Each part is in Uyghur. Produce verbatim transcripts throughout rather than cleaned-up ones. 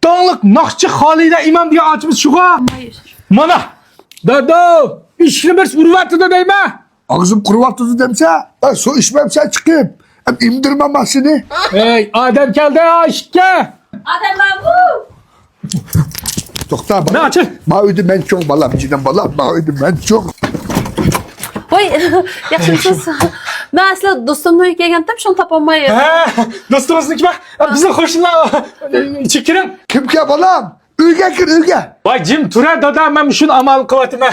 داڭلىق ناخشىچى خالىدە ئىمام دېگەن ئاچىمىز شۇغۇ. مانا، دادا، ئىشىكنى بىرسى ئۇرۇۋەتتى دەيمەن. ئاغزىم قۇرۇۋاتىدۇ دەمسە، ئە، سۇ ئىچمەمسە چىقىپ. ئەم ئىمدىرمەن مەن سېنى. ئەي، ئادەم كەلدى ئىشىككە. ئادەم بارمۇ؟ توختا، بالا. مەن ئاچاي. ما ئۆيدە مەن چوڭ بالام، جېنىم بالام، ما ئۆيدە مەن چوڭ. ۋاي، ياخشىمۇسىز؟ مەن ئەسلى دوستۇمنىڭ ئۆيىگە كەلگەنتىم، شۇنى تاپالماي. ھە، دوستىڭىزنىڭكىمۇ؟ بىزنىڭ قوشنىلار. ئىچىگە كىرىڭ. كىمكەن بالام؟ ئۆيگە كىر، ئۆيگە. ۋاي، جىم تۇرە، دادا، مەن شۇنى ئامال قىلىۋاتىمەن.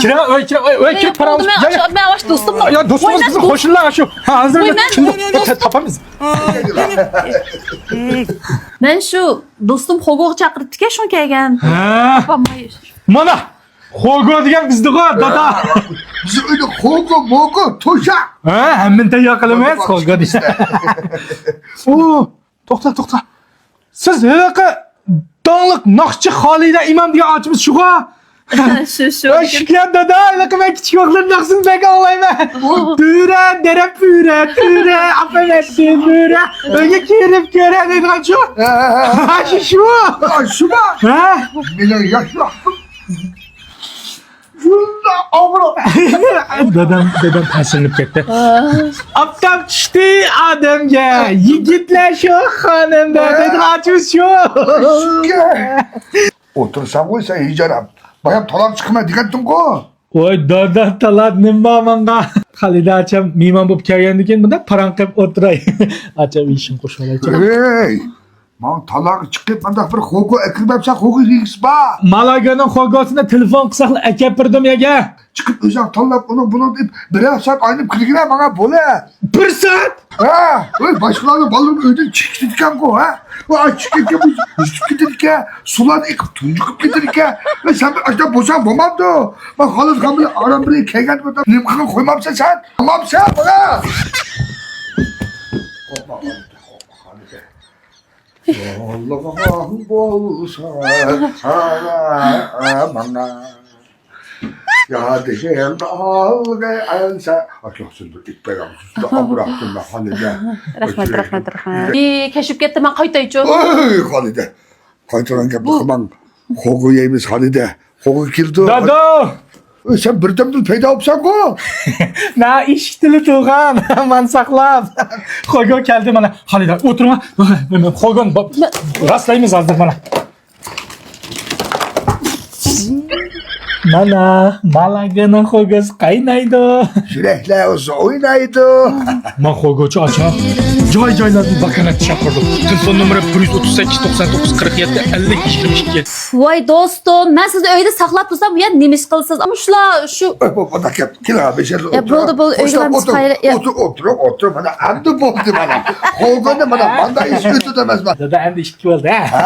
كىرىڭ، ئۆيگە كىرىڭ، ئۆي، ئۆي، كىرىپ قاراڭ. مەن ئاشۇ، مەن ئاشۇ دوستۇم. يا، دوستىڭىز بىزنىڭ قوشنىلار ئاشۇ. ھە، ھازىر مەن كىمدۇ؟ تاپىمىز. مەن شۇ دوستۇم خوگوغا چاقىرىپتىكەن، شۇڭا كەلگەن. ھە. تاپالماي. مانا، خوگو دېگەن بىزدىغۇ، دادا. بىز ئۆيدە خوگو، موگو، توشا. ھە، ھەممىنى تەييار قىلىمىز، خوگو دېگەن. ئۇ، توختا، توختا. سىز ھېلىقى داڭلىق ناخشىچى خالىدە ئىمام دېگەن ئاچىمىز شۇغۇ؟ شۇ، شۇ. ۋاي، شۈكران دادا، ھېلىقى مەن كىچىك ۋاقىتلىرىم ناخشىسىنى بەك ئاڭلايمەن. تۈرە، دەرە، پۈرە، تۈرە، ئاپا مەتتى، بۈرە، ئۆيگە كىرىپ كۆرە دەيدىغان شۇ. ھە، ھە، ھە. ھە، شۇ، شۇ. ھە، شۇما؟ ھە. مېنىڭ ياش ۋاقتىم. شۇنداق ئاغرىق. دادام، دادام تەسىرلىنىپ كەتتى. ئاپتاپ چۈشتى ئادەمگە، يىگىتلەر شۇ خانىمدا، دەيدىغان ئاچىمىز شۇ. ئولتۇرساڭغۇ سەن ھىجران. بايام تالاق چىقىمەن دېگەنتىڭغۇ. ۋاي دادا، تالاق نېمە بار ماڭا؟ خالىدە ئاچام مېھمان بولۇپ كەلگەندىن كېيىن بۇنداق پاراڭ قىلىپ ئولتۇراي. ئاچام ئىشىم قوشۇۋالايچۇ. ھەي! ماڭا تالاغا چىقىپ، مانداق بىر خوگو ئەكىرمەپسەن، خوگو يېگۈسى بار. مالاگانىڭ خوگوسىنى تېلېفون قىلساقلا ئەكەپ بېرىدۇ يەگە. چىقىپ ئۆزۈڭ تاللاپ، ئۇنى بۇنى دەپ، بىرەر سائەت ئايلىنىپ كىرگىنە ماڭا بولە. بىر سائەت؟ ھە، ۋاي، باشقىلارنىڭ بالىلىرىنى ئۆيدىن چىقىپ كېتىدىكەنغۇ، ھە؟ ۋاي، چىقىپ كېتىدىكەن، بۇ يۈزۈپ كېتىدىكەن، سۇلار ئېقىپ، تۇنجۇقۇپ كېتىدىكەن. ۋاي، سەن بىر ئاشۇنداق بولساڭ بولمامدۇ؟ مانا خالىد خان بىلەن ئارام بىلەن كەلگەن بولسام، نېمە قىلغان قويمامسەن سەن؟ قويمامسەن مانا؟ قورقما، قورقما، قورقما، خالىدە. يولۇڭ بولسا ماڭا، يادىشىڭ ئالغا ئەنسە. ئاكا، سىز بىر ئىت بەرەڭ، سىزدە ئامراقتىن خالىدە. رەھمەت، رەھمەت، رەھمەت. ئى، كەشىپ كەتتى، مەن قايتايچۇ. ئوي، خالىدە. قايتىدىغان گەپنى قىلماڭ. خوگو يەيمىز، خالىدە. خوگو كېلىدۇ. دادا! ئۆي، سەن بىردەمدىن پەيدا بوپسەنغۇ؟ نە ئىشىك تىلى تۇغان، مان ساقلاپ. خوگو كەلدى مانا. خالىدە، ئولتۇرۇڭ. خوگونى راستلايمىز ھازىر مانا. مانا، مالاگانىڭ خوگوسى قاينايدۇ. يۈرەكلەر ئوينايدۇ. ما خوگوچى ئاچا. جاي-جايلاردىن ۋاكالەتچى چاقىرىدۇ. تېلېفون نومۇرى بىر يۈز ئوتتۇز سەككىز، توقسان توققۇز، قىرىق يەتتە، ئەللىك، يىگىرمە ئىككى. ۋاي دوستۇم، مەن سىزنى ئۆيدە ساقلاپ تۇرسام، بۇ يەردە نېمە ئىش قىلىسىز؟ ئەمما شۇلار شۇ. ئۆي، بۇ، بۇنداق گەپ. كېلىڭ، بەشەر يا، بولدى، بولدى، ئۆيگە بارىمىز، قايرى، يا. ئولتۇر، ئولتۇر، ئولتۇر، مانا ئەمدى بولدى، مانا. خوگونى، مانا، مانداق ئىش ئۆتىدۇ ئەمەسمۇ. دادا، ئەمدى ئىككى بولدى، ھە؟